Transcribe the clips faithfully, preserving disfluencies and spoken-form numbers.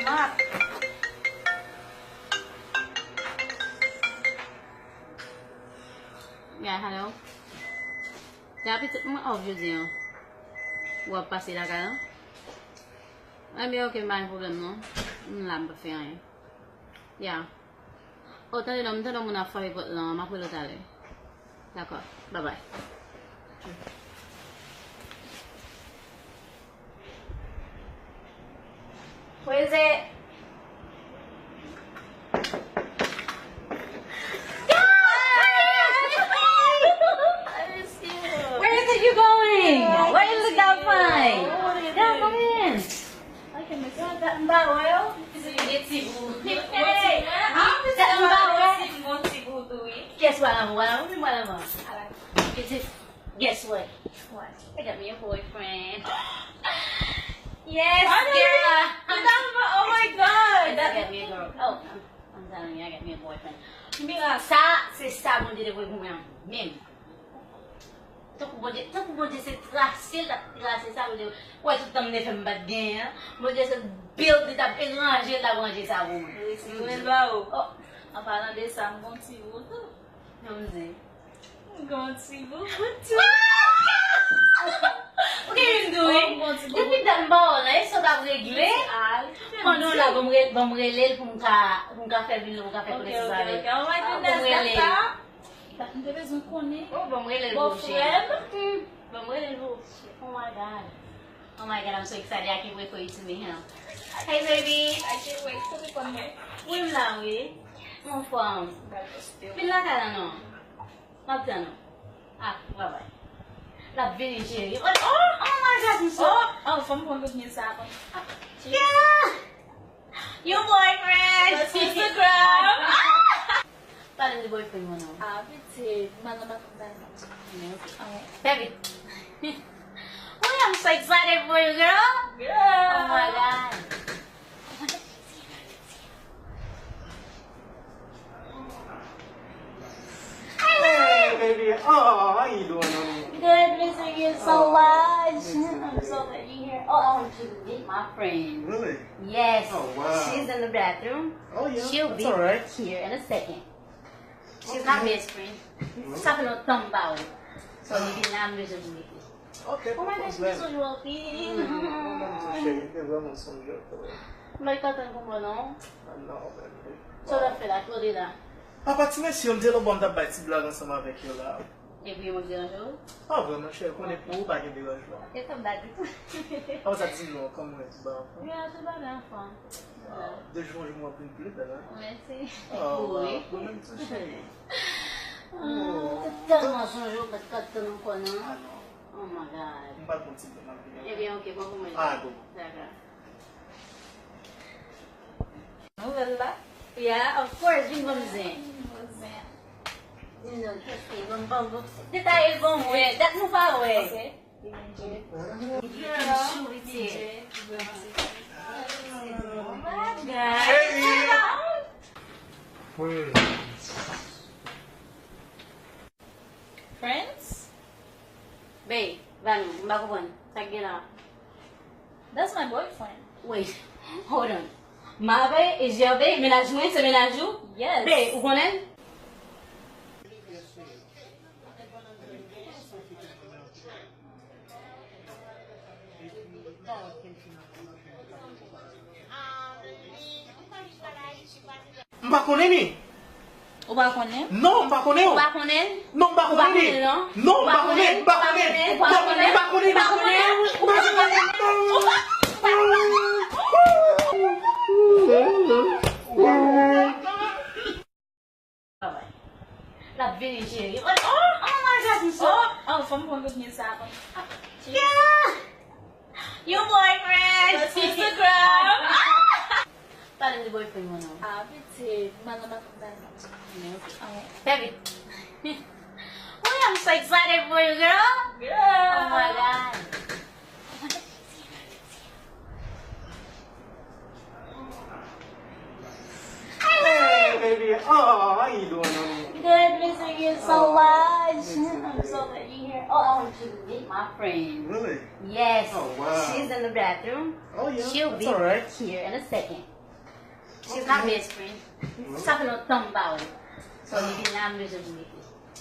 Yeah, hello. Sa pitit mwen off jodi an. W ap pase lakay lan? Ebyen, ok, m pa gen pwoblèm non. M la, m p ap fè anyen. Yeah. Oh, tande non, m tande yon moun ap frape pòt lan, m ap rele w talè. Dakò, babay. Where is it you going? Why you look that fine? Come, come in. Ok, mèsi. Sa m pa wè w. Gen ti gou. Hey, ah, m pa wè. Gen ti gou tou, wi. Guess what, I'm, what I'm, what I'm, ala. Guess what? What? I got me a boyfriend. Yes, girl. Oh my God. I got me a girl. Oh, I'm, I'm telling you, I got me a boyfriend. Mira. Sa, se sa Bondye te voye pou mwen an menm. Tankou Bondye, tankou Bondye se trase l t ap trase sa, Bondye wè tout tan m te fè m pa t genyen an. Bondye se build li t ap ranje, l t ap ranje sa pou mwen. Wi, si mwen ba ou. Oh. An palan de sa, m gon ti gou tou. Jan m di. M gon ti gou pou tou. Ou gen youn tou, wi. Depi dat m ba ou la, e sa w t ap regle. Pandan w la, ban m re-, ban m rele l pou m ka, pou m ka fè vin, pou m ka fè konesans avè l. Ban m rele l. M te bezwen konnen. Oh, ban m rele l pou w, cheri. Bòfrè m. Hmm, ban m rele l pou w, cheri. Oh my God. Oh my God, I'm so excited. I can't wait for you to meet him. Hey, baby. I can't wait. Kote kò mwen? Wi, m la, wi. M anfòm. Vin lakay la, non. M ap tann ou. Ah, bye bye. L ap vini, cheri. Oh, oh, oh my God, m so. Oh, oh, fò m pran kout men sa. Yeah! Your boyfriend! That's Instagram! Pale de boyfriend mwen non. Ah, pitit, m al nan baton sa. Fè vit. Oh, I'm so excited for you, girl. Girl. Oh my God. Hey, baby. Oh, how you doing, honey? Good, missing you so much. I'm so glad you're here. Oh, I want you to meet my friend. Really? Yes. Oh, wow. She's in the bathroom. Oh, yeah. She'll be here in a second. She's my best friend. Sa fè lontan m pa wè. So, li vin la, m bezwen pou li. Ok, pa pwoblèm. Oh my gosh, m te sonje w anpil. Mwen menm tou, cheri, m te vrèman sonje w tou. M pa t ka tann pou mwen, non. Ah, non, baby. Sa w ap fè la? Kote w la? Apa ti mesye yo, m te lòt bò, m t ap bay ti blag ansanm avèk yo la. Epi yo manke deranje w? Pa vrèman, cheri, konnen pou ou pa gen deranjman. E sa m pa di tou. Apa sa di non, kòm mwen di ba anfan. Yo, se pa de anfan. De jou an jou mwen vin pli bèl, hein? Mèsi. Oh, wow. Mwen menm tou, cheri. Oh, m te tèlman sonje w, m pa t ka tann ankò, non. Ah, non. Oh my God. M pa t konn si m te mal vini. Ebyen, ok, bon pou mwen. Ah, bon. Dakò. Nouvèl la? Yeah, of course, vin ban m zen. Vin nan kèk peyi, ban m, ban m, ban m. Detaye l ban mwen, dat nou pa wè. Ok. Friends? Mennaj mwen se mennaj ou? Yes. Babe, ou konnen l? M pa konnen li. Ou pa konnen? Non, m pa konnen. Ou pa konnen? Non, m pa konnen li. Non, m pa konnen, m pa konnen. M pa konnen, m pa konnen, m pa konnen. L ap vini, cheri. Oh, oh my God, m so. Oh, oh, fò m pran kout men sa. Yeah! Your boyfriend! That's Instagram! Pale m de boyfriend mwen non. Ah, pitit, m al nan baton sa. Fè vit. Oh, I'm so excited for you, girl. Girl. Oh my God. Hey, baby. Oh, how you doing, honey? Good, missing you so much. I'm so glad you're here. Oh, I want you to meet my friend. Really? Yes. Oh, wow. She's in the bathroom. Oh, yeah. She'll be here in a second. She's not best friend. Sa fè lontan m pa wè l. So, li vin la, m bezwen pou li.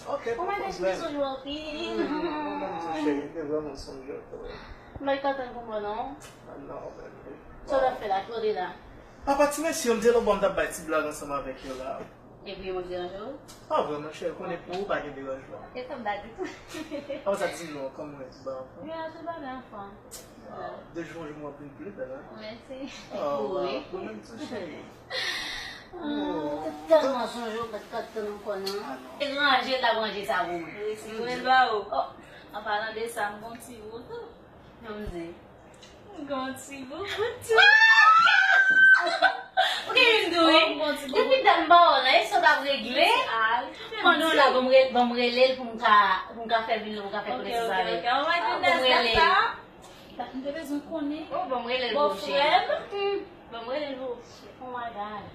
Ok, pa de pwoblèm. Mwen sonje w anpil. Mwen menm tou, cheri, m te vrèman sonje w kanmenm. M pa t ka tann pou mwen, non. Ah, non, men. Sa w ap fè la? Ki kote la? Apa ti mesye yo, m te lòtbò, m t ap bay ti blag ansanm avèk yo la. Epi yo manke deranje w? Pa vrèman, cheri, konnen pou ou pa gen deranjman. E sa m pa di tou. Apa sa di non, kòman w di ba anfan? Yo, a tou bagay anfan. Ah, de jou an jou mwen vin pli bèl, hein? Mèsi. Oh, wow. Mwen menm tou, cheri. Mwen tèlman sonje w, pa t ka tann ankò, non. Ah, non. E ranje l ap ranje sa pou mwen. Resi mwen ba ou. Oh. An palan de sa, m gon ti bout. Jan m di. M gon ti bout tou. Ou gen youn tou, wi. Depi dat m pa wè w la, e sa w t ap regle? Pandan w la, ban m re-, ban m rele l pou m ka, pou m ka fè vin, pou m ka fè konesans avè l. Ban m rele l. M te bezwen konnen. Oh, ban m rele l pou ou, cheri. Ban m rele l pou ou, cheri. Oh my God.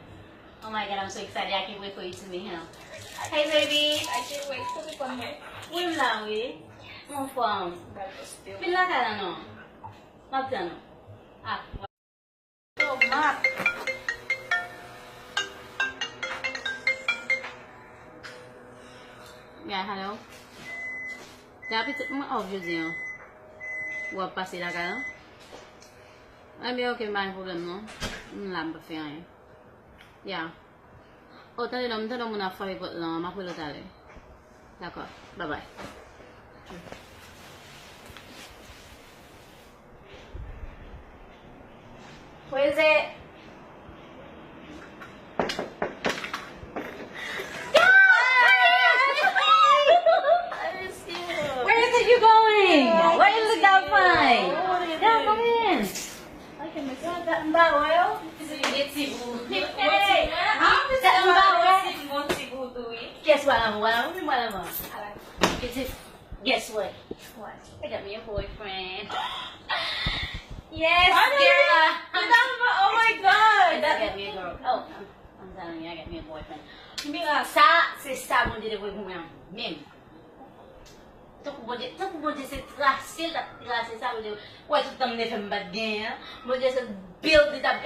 Oh my God, I'm so excited. I can't wait for you to meet him. Hey, baby. I can't wait. Wi, m la, wi. M anfòm. Vin lakay la, non. M ap tann ou. Ah. Oh, Mark. Yeah, hello. Sa pitit mwen off jodi an. W ap pase lakay la? Ebyen, ok, m pa gen pwoblèm, non. M la, m p ap fè anyen. Yeah. Oh, tande non, m tande yon moun ap frape pòt lan, m ap rele w talè. Dakò, bye bye. Where is it? Where is it you going? Why you look that fine? Girl, come in. Ok, mèsi. Yo, dat m pa wè w. Ti, ti bou. Hey, dat m pa wè. Ti, m gon ti bou tou, wi. Guess what, I'm, what, I'm, what, I'm, Pitit, guess what? What? I got me a boyfriend. Yes, girl. Oh my God. I got me a girl. Oh, I'm, I'm telling you, I got me a boyfriend. Mira, sa, se sa Bondye te voye pou mwen an menm. Tankou Bondye, tankou Bondye se trase l t ap trase sa, Bondye, wè tout tan m te fè m pa t genyen an. Bondye se build it up.